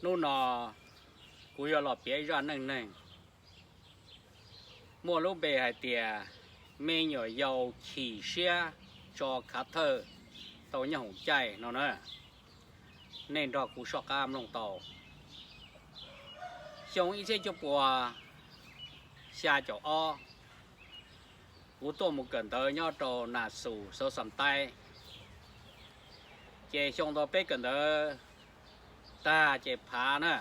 Hnub no kuv yuav los piav zaj neej neeg muaj lub npe hais tias me nyuam yaus chim siab tso khav thawj tau nyob hoom caij no na. Nej nrog kuv soj qab mloog tau. Xyoo ib txhiab cuaj puas xya caum ob, kuv tuaj mus kawm ntawv nyob rau Nas Xus Xauv Xam Taib. Ces xyoo ntawd peb kawm ntawv tag ces phav na,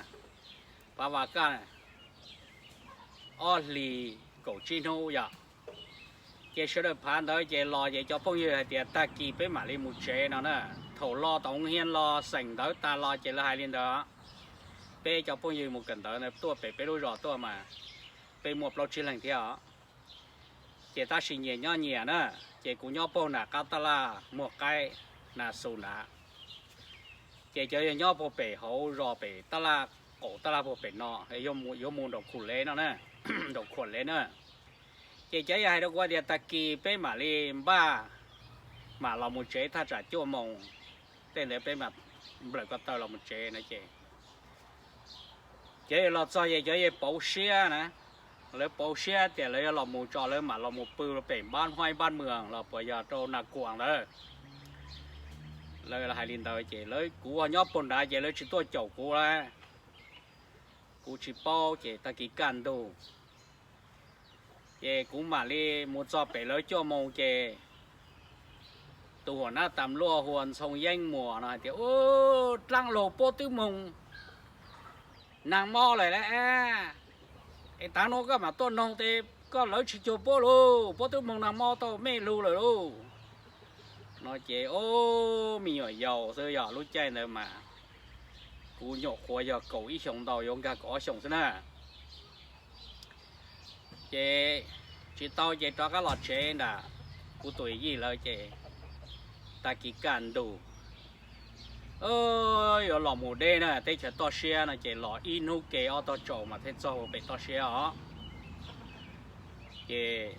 phav vas kaj ob hlis kaum tsib hnub yom. Ces sawv daws phav ntawd ces los ces cov phooj ywg hais tias tag kis peb mam li mus tsev no na. Thaum los tom hoo hiav los xeem ntawv tas los ces lawv hais li ntawd. Peb cov phooj ywg mus kawm ntawv ntawd tuaj pem peb lub zos tuaj mas peb muaj plaub tsib leeg thiab os. Ces tab sis nyias nyob nyias na, ces kuv nyob puag nram qab tab laj muag qaib Nas Xus nrad. Ces cov yog nyob puag pem hauv zos pem tab laj, qaum tab laj puag pem no, yuav mus nraum Khuam Lev no na, nraum Khuam Lev na. Ces cov yog hais rau kuv tias tag kis peb mam li npaj, mam los mus tsev thaj tsam cuaj moos tej ntawd peb mam nplawm ko taw los mus tsev no ces cov yog los txog ces cov yog pauv siab na, lawv pauv siab tias lawv yuav los mus tso lawv mam los mus pw pem npab huaib npab mwam los puas yog rau Nas Kuam ntawd. Lawv hais li ntawd ces lawv, kuv nyob puag nrad ces lawv tsis tuaj caum kuv lawm. Kuv tsis paub ces tag kis kaj ntug ces kuv mam li mus txog pem lawv cuaj moos ces tus huam nab tas luaj hu ua Ntxhoo Yeeb Muas no hais tias, Ub, dlaab laug, puab twb moog naag mob lawm lauj. Es taag nuav koj mam tuaj noog tes koj lawv tsis cuag puab lauj, puab twb moog naag mob tau mej lug lawm lauj. No ces, o, me nyuam yaus xwb, yog lub caij ntawd mas kuv nyuam qhuav yog kaum ib xyoos ntau, yuav nkag kaum ob xyoos xwb na. Ces tsis tau ces rov qab los tsev nram kuv tus yij lawv ces tag kis kaj ntug yuav los mus deb na, teb chaws toj siab no ces los ib hnub ke ob tog tsaus mas thiaj txog pem toj siab os. Ces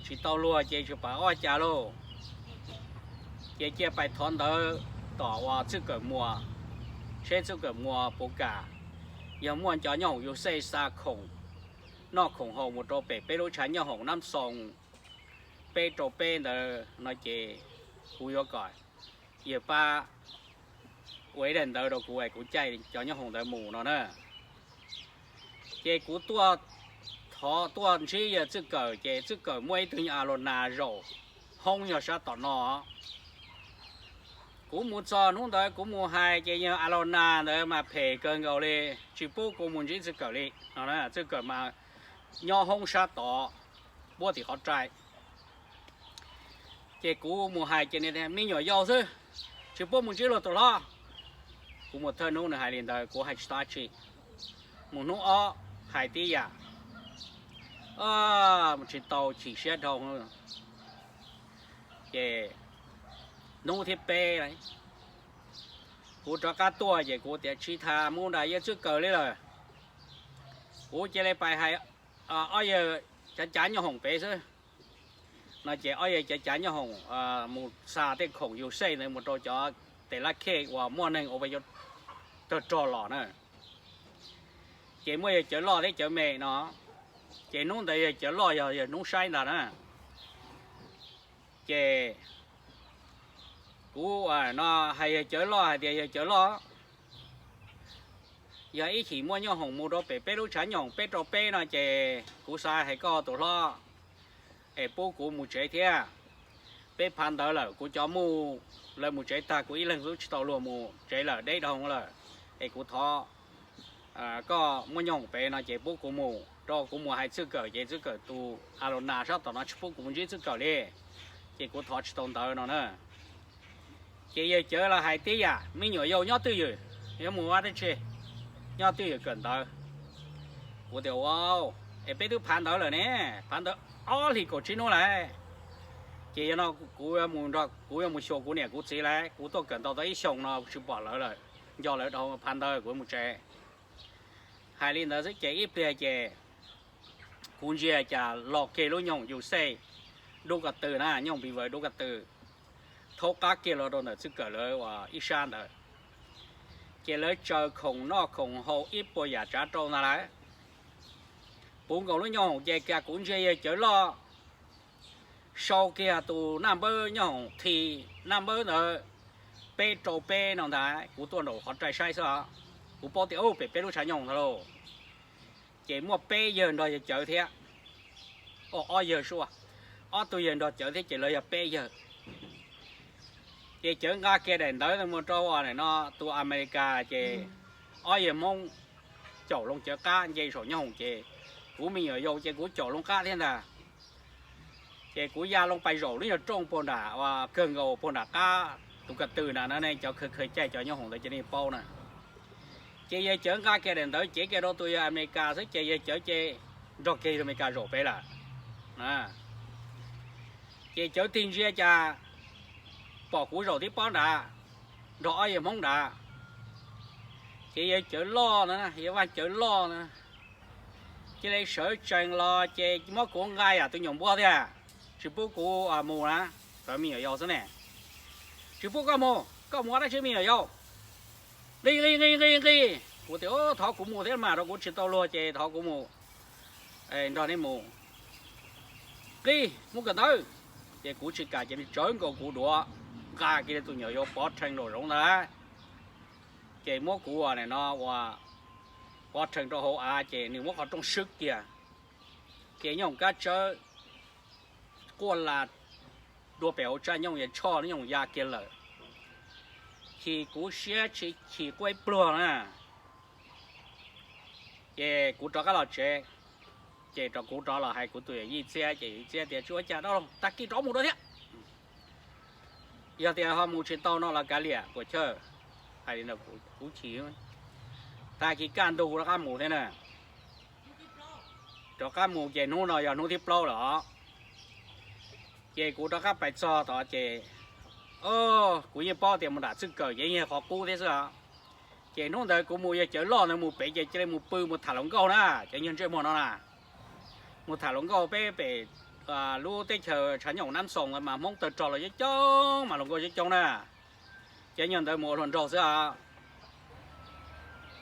tsis tau luag ces tsis pom ua cas lauj. Ces cia pais thov ntawv tom uas Txwj Kawm Muas, seb Txwj Kawm Muas puas kam, yog muaj cov nyob hoom yug xej xa khoom, noj khoom haus mus rau pem peb lub tshav nyob hoom Nab Xoo peb rau peb ntawd no ces kuv yuav kom yawg pab ua ib daim ntawv rau kuv es kuv caij cov nyob hoom ntawd mus no na. Ces kuv tuaj thov tuaj ntsib yawg Txwj Kawm ces Txwj Kawm muaj ib tug nyuag a los nas zaum hoob yog sab tom no. Kuv mus txog hnub ntawd kuv mus hais ces yawg a los nas ntawd mas phem kawg nkaus li, tsis pub kuv mus ntsib Txwj Kawm li no. Txwj Kawm mas nyob hoob sab tod, puab tim qhov rai. Ces kuv mus hais ces nws, me nyuam yaus xwb, tsis pub mus ntsib luag tus hlob. Kuv mus thawj hnub nws hais li ntawd kuv hais tsis tau dab tsi. Mus hnub ob hais tib yam, tsis tau, chim siab dhau. Ces hnub thib peb kuv rov qab tuaj ces kuv tias tsis tas mus nram yawg Txwj Kawm li lawm, kuv cia li pais hais ob yawg cav cav nyob hoom pem xwb no. Ces ob yawg cav cav nyob hoom mus xa tej khoom yug xej ntawd mus rau cov tes lab khej uas muaj neeg ua pa yuav tawg rog los na. Ces muaj yawg Cawv Loj thiab Cawv Me no, ces hnub ntawd yawg Cawv Loj yog yawg hnub saib ntag na. Ces kuv no hais yawg Cawv Loj hais tias yawg Cawv Loj, yog ib chim muaj nyob hoom mus rau pem peb lub tshav nyob hoom peb rau peb no ces kuv xav hais koj tus hlob es pub kuv mus tsev thiab. Peb phav ntawv lawm, kuv cov muj lawv mus tsev tag, kuv ib leeg xwb tsis tau luag mus tsev lawm, deb dhau lawm. Es kuv thov koj muab nyob hoom pem no ces pub kuv mus, rau kuv mus hais Txwj Kawm ces Txwj Kawm tus a los nas sab tom no tsis pub kuv mus ntsib Txwj Kawm li, ces kuv thov tsis tau ntawv no na. Ces yawg Cawv los hais tib yam, me nyuam yaus nyob twj ywm, yuav mus ua dab tsi, nyob twj ywm kawm ntawv. Kuv tias, Ua, es peb twb phav ntawv lawm ne, phav ntawv ob hlis kaum tsib hnub lawm. Ces yog no kuv, kuv yuav mus xyuas kuv niam kuv txiv lawm, kuv tuaj kawm ntawv tau ib xyoos no tsis pom lawv lawm, nco lawv dhau, phav ntawv kuv yuav mus tsev. Hais li ntawd xwb ces ib pliag ces kuv ntsia cas los kiag lub nyoog yus xej dub ko tw na, nyoog piv vawv dub ko tw, thaub qab kiag los rau ntawm Txwj Kawm lawv uas ib sab ntawd. Ces lawv tsaws khoom noj khoom haus ib puas yam tsav rau ntag lauj. Puv nkaus lub nyooj hoom ces kuv ntsia yawg Cawv Loj sau kiag tus naj npawb nyooj hoom thim naj npawb ntawd peb rau peb no ntag. Kuv tuaj nraum qhov rai saib xwb os, kuv paub tias pem peb lub tshav nyooj hoom ntag lauj. Ces muaj peb yawg nrog yawg Cawv thiab, ob yawg sua, ob tug yawg nrog Cawv thiab ces lawv yog peb yawg. Ces Cawv nqa kiag daim ntawv mus rau no tus Amelikas ces ob yawg Hmoob caum loo Cawv qab nce saum nyooj hoom ces kuv me nyuam yaus ces kuv caum loo qab thiab ntag. Ces kuv ya loo pais zaum lub nyuag rooj puag nram uas kawg nkaus puag nram qab tus ko tw na no ne, cov khaws khaws caij cov nyooj hoom ntawd ces nej paub na. Ces yawg Cawv nqa kiag daim ntawv cev kiag rau tus yawg Amelikas xwb ces yawg Cawv ces nrog kiag yawg Amelikas zaum pem lawm. Ces Cawv tig ntsia cas pom kuv zaum tib pob nrad nrog ob yawg Hmoob nrad. Ces yawg Cawv Loj na, yawg Vaj Cawv Loj na, cia li sawv tsees los ces muab kuv nqa yam tus nyuam npua thiab, tsis pub kuv mus na. Thaum me nyuam yaus xwb ne, tsis pub koj mus, koj mus ua dab tsi me nyuam yaus? Nqis nqis nqis nqis nqis. Kuv tias thov kuv mus thiab mas, rau kuv tsis tau luag ces thov kuv mus, nrog neb mus. Nqis mus kawm ntawv. Ces kuv tsis kam ces nws tsawv nkaus kuv duav, nqa kiag tus nyuam yaus pov rhees nraum zoov ntag. Ces muab kuv ua no ua pov rhees rau hauv av ces nws muab qhov rooj swb kiag. Ces nyooj hoom kab tsawb quaj las dua pem hauv tsaj nyooj, yawg Tshoj nyooj hoom ya kiag lawm. Chim kuv siab tsis chim quaj ib pluag na. Ces kuv rov qab los tsev, ces rau kuv rov los hais kuv tus yawm yij txiab ces yawm yij txiab tias tsis ua cas dab laug, tag kis rov mus dua thiab. Yog tias ho mus tsis tau no los kav liam puas chawj. Hais li no kuv chim, tag kis kaj ntug kuv rov qab mus thiab na. Rov qab mus ces hnub no yog hnub thib plaub lawm os. Ces kuv rov qab pais txog tod ces kuv yeej paub tias mus nram Txwj Kawm ces yeej yog qhov qub thiab xwb os. Ces hnub ntawd kuv mus yawg Cawv Loj ntawd mus pem ces cia li mus pw mus tham hluas nkauj na, cov nyuag ntsej muag no na. Mus tham hluas nkauj peb pem lub teb chaws tshav nyooj Nab Xoos mas Hmoob tawg rog los coob coob mas hluas nkauj coob coob na. Cov nyuag ntawd mus ua hluas nraug xwb os.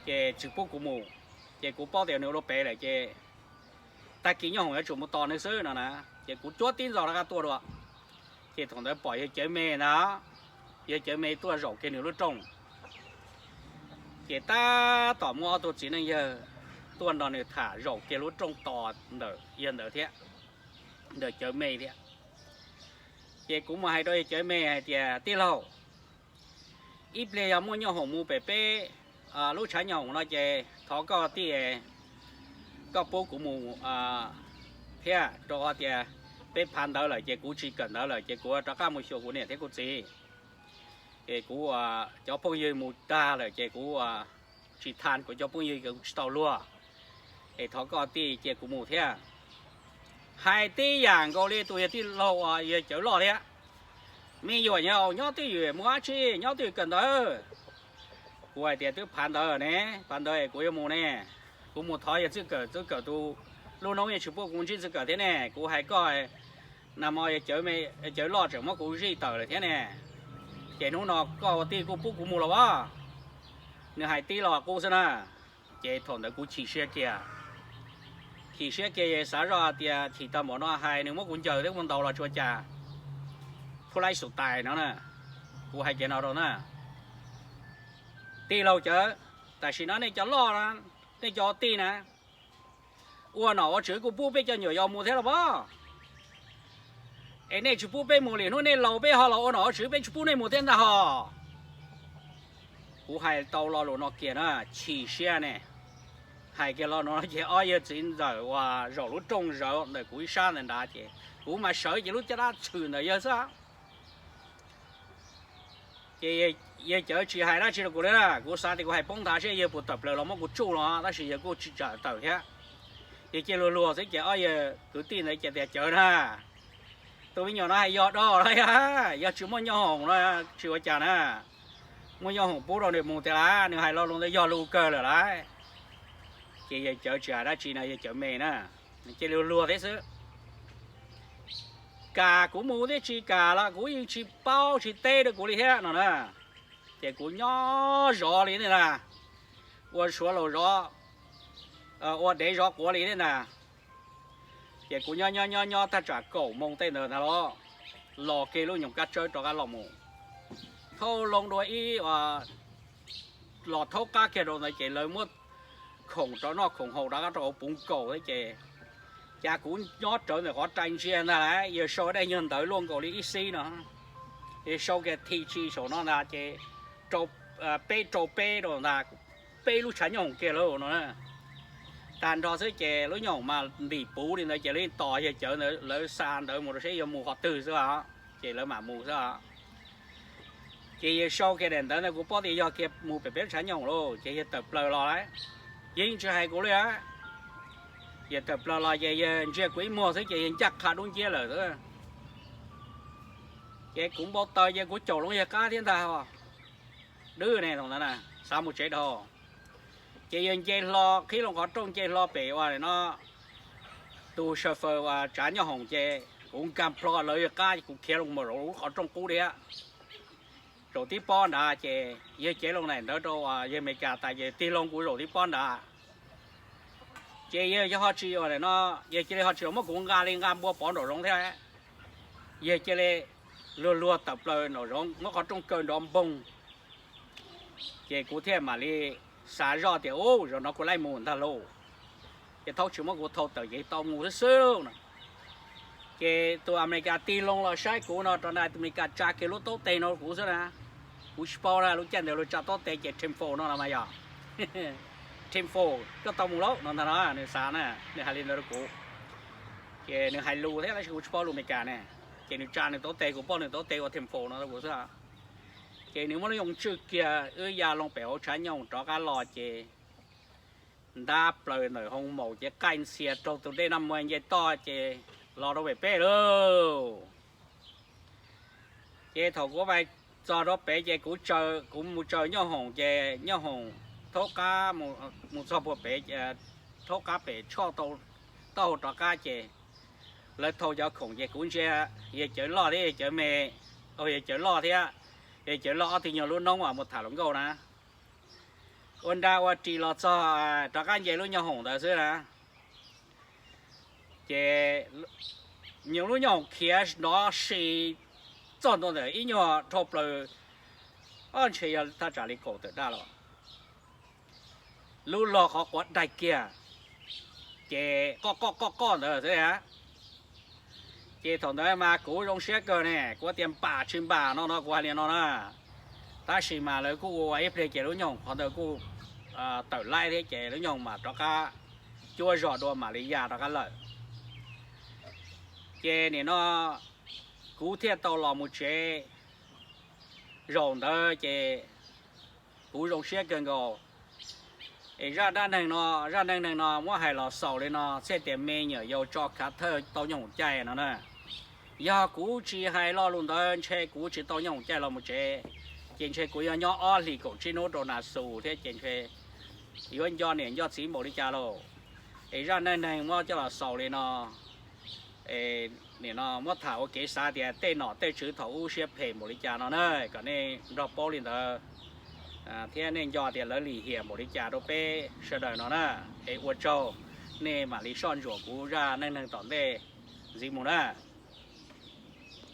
Ces tsis pub kuv mus, ces kuv paub tias nws ua luag pem lawm ces tag kis nyooj hoom yuav tsum mus tos nws xwb no na. Ces kuv cuab tib ntxov rov qab tuaj dua. Ces thaum ntawd pom yawg Cawv Me ntag, yawg Cawv Me tuaj zaum kiag nws lub rooj. Ces tab tom muaj ob tug txiv neej yawg tuaj nrog nws tham zaum kiag lub rooj tos ntawm yawg ntawd thiab, ntawm Cawv Me thiab. Ces kuv mus hais rau yawg Cawv Me hais tias tij laug, ib pliag yog muaj nyooj hoom mus pem peb lub tshav nyooj hoom no ces thov koj tij, koj pub kuv mus thiab, rau qhov tias peb phav ntawv lawm ces kuv tsis kawm ntawv lawm ces kuv rov qab mus xyuas kuv niam thiab kuv txiv. Es kuv cov phooj ywg mus tag lawm ces kuv tsis tha kuv cov phooj ywg, kuv tsis tau luag. Es thov koj tij cia kuv mus thiab. Hais tib yam nkaus li tus yawg tij laug uas yawg Cawv Loj thiab. Me nyuam nyob twj ywm mus dab tsi, nyob twj ywm kawm ntawv. Kuv hais tias twb phav ntawv ne, phav ntawv es kuv yuav mus ne. Kuv mus thov yawg Txwj Kawm, Txwj Kawm tus lub noob yeej tsis pub kuv ntsib Txwj Kawm thiab ne. Kuv hais koj, nag hmo yawg Cawv Loj tseem muab kuv zij tawm lawm thiab ne. Ces hnub no koj ua tij kuj pub kuv mus los as. Nws hais tib lo qub xwb na. Ces thaum ntawd kuv chim siab kiag. Chim siab kiag xav zoj tias chim tag npaum no hais nws muab kuv ncaws thiab kuv ntaus los tsis ua cas. Phu laib xum tais no na, kuv hais kiag no rau na. Tij laug Cawv, tam sim no nej cov loj, nej cov tij na, ua nom ua tswv kuj pub peb cov nyuam yaus mus thiab los as. Es nej tsis pub peb mus li, hnub nej laus peb ho los ua nom ua tswv peb tsis pub nej mus thiab ntag hos. Kuv hais tau lo lus no kiag na, chim siab ne. Hais kiag lo no ces ob yawg txiv ntxawm uas zaum lub rooj zawv ntawm kuv ib sab ntawd nrad ces kuv mas sawv ces lub caj dab tshwm ntawm yawg xwb. Ces yawg Cawv tsis hais dab tsi rau kuv li na, kuv xav tias kuv hais poob nthav seb yawg puas tawm plaws los muab kuv tsuj no, tab sis yawg kuj tsis tawm thiab. Yawg cia luag luag xwb ces ob yawg kwv tij ntawd ces tias Cawv na, tus me nyuam no hais yog do los yog, yog tsis muaj nyooj hoom no tsis ua cas na. Muaj nyooj hoom pub rau nws mus tiag lauj, nws hais lo lus ntawd yog lus kawg lawm lauj. Ces yawg Cawv tsis hais dab tsi no, yawg Cawv me na, cia luag luag thiab xwb. Kam kuv mus thiab tsis kam los kuv yeej tsis paub tsis teb rau kuv li thiab no na. Ces kuv nyob zov li ne na, ua suav laus zov, ua dev zov quav li ne na. Ces kuv nyob nyob nyob nyob tag tsam kaum moos tej ntawd ntag los, los kiag lub nyoog kab tsawb rov qab los mus, thaub loo dua ib, los thaub qab kiag rau ntawd ces lawv muab khoom rov noj khoom haus rov qab rau hauv puv nkaus thiab ces, cas kuv nyob rawv ntawm qhov rai ntsia ntag lauj, yawg sau daim nyuag ntawv luaj nkaus li ib xib no, yawg sau kiag thim tsi saum no ntag ces, peb rau peb rau ntag, peb lub tshav nyooj hoom kiag lauj no. Tag nrho xwb ces lub nyooj hoom mas ntim puv li ntawd ces lawv tos yawg cawv ntawd, lawv xa ntawv mus rau seb yog mus qhov twg xwb os, ces lawv mam mus xwb os. Ces yawg sau kiag daim ntawv ntawd kuv paub tias yog kiag mus pem peb lub tshav nyooj hoom lauj ces yawg tawm plaws los lauj, yeej tsis hais kuv li. Yawg tawm plaws los ces yawg ntsia kuv ib muag xwb ces yawg ncaj qha dub nciab lawm xwb. Ces kuv npau taws ces kuv caum loo yawg qab thiab ntag. Dwb ne thaum ntawd xav mus tsev dhau. Ces yawg nce hlo qhib loo qhov rooj nce hlo pem uas no, tus saw faws uas tsav nyooj hoom ces kuv nkag plho lawv yawg qab ces kuv khiav loo mus zaum lub qhov rooj qub thiab. Zaum tib pob nrad ces yawg cev loo daim ntawv rau uas yawg Amelikas tas ces tig loo kuv zaum tib pob nrad. Ces yawg ho tsis ua no, yawg cia li ho tsis muab kuv nqa li nqa npua pov nraum zoov thiab. Yawg cia li luag luag tawm plaws nraum zoov muab qhov rooj kaw nrov npoog. Ces kuv thiaj mam li xav zoj tias, u, zaum no kuv laij mus ntag lauj. Ces thaub tsis muab kuv thau tawm ces tau mus xwb xwb no. Ces tus Amelikas tig loo los saib kuv no rau na, tus Amelikas tsa kiag lub taub tes no kuv xwb na. Kuv tsis paub na, lub caij ntawd luag tsa taub tes ces tempo no los mas yog tempo, koj tau mus lauj no ntag no, nws xav na, nws hais li ntawd rau kuv. Ces nws hais lus thiab tab sis kuv tsis paub lus Amelikas ne. Ces nws tsa nws taub tes, kuv paub nws taub tes ua tempo no rau kuv xwb. Ces nws muab lub yoov tswj kiag wb ya loo pem hauv tshav nyooj rov qab los ces ntab plaws ntawm hoo maum ces qaij ntxhias raug tus dej Naj Muas nce toj ces los rau pem peb lauj. Ces thaum kuv pais txog rau pem ces kuv, kuv mus tsaws nyooj hoom ces nyooj hoom thaub qab mus txog puag pem, thaub qab pem tshoj tau taub hau rov qab ces lawv thau cov khoom ces kuv ntsia yawg Cawv Loj thiab yawg Cawv Me, yawg Cawv Loj thiab, yawg Cawv Loj ob tug nyuag lub noob uas mus tham hluas nkauj na, ua nra ua ris los txog rov qab nce lub nyooj hoom ntawd xwb na. Ces nyob lub nyooj hoom khiav nrov si txog ntua ntawm ib nyuag dhau plaws, o ntshe yog thaj tsam li kaum tawm daj los, lub log qhov quav daig kiag, ces qoj qoj qoj qoj ntawd xwb. Ces thaum ntawd mas kuv zoo siab kawg ne, kuv tias npam tsis npam no no kuv hais li no na. Tab sis mas lawv kuj ua ib pliag ces lub nyooj hoom qhov ntawd kuj tawm laib thiab ces lub nyooj hoom mas rov qab cuab zog dua mam li ya rov qab lawm. Ces nim no kuv thiaj tau los mus tsev. Zaum ntawd ces kuv zoo siab kawg nkaus. Es zaj dab neeg no, zaj dab neeg no muab hais los xaus li no, txhaj tias me nyuam yaus tso khav thawj tau nyooj hoom caij no na. Yog kuv tsis hais lo lus ntawd ntshe kuv tsis tau nyooj hoom caij los mus tsev, ces ntshe kuv yuav nyob ob hlis kaum tsib hnub rau nas xus thiab ces ntshe yuav nco niam nco txiv npaum li cas lauj. Es zaj dab neeg muab coj los xaus li no, nim no muab tham ua kev xav tias tej nom tej tswv thaum ub siab phem npaum li cas no na, kom nej nrog paub li ntawd, thiab nej nco tias lawv lim hiam npaum li cas rau peb sawv daws no na. Es ua tsaug, nej mam li soj ntsuam kuv zaj neej neeg tom ntej ntxiv mus na.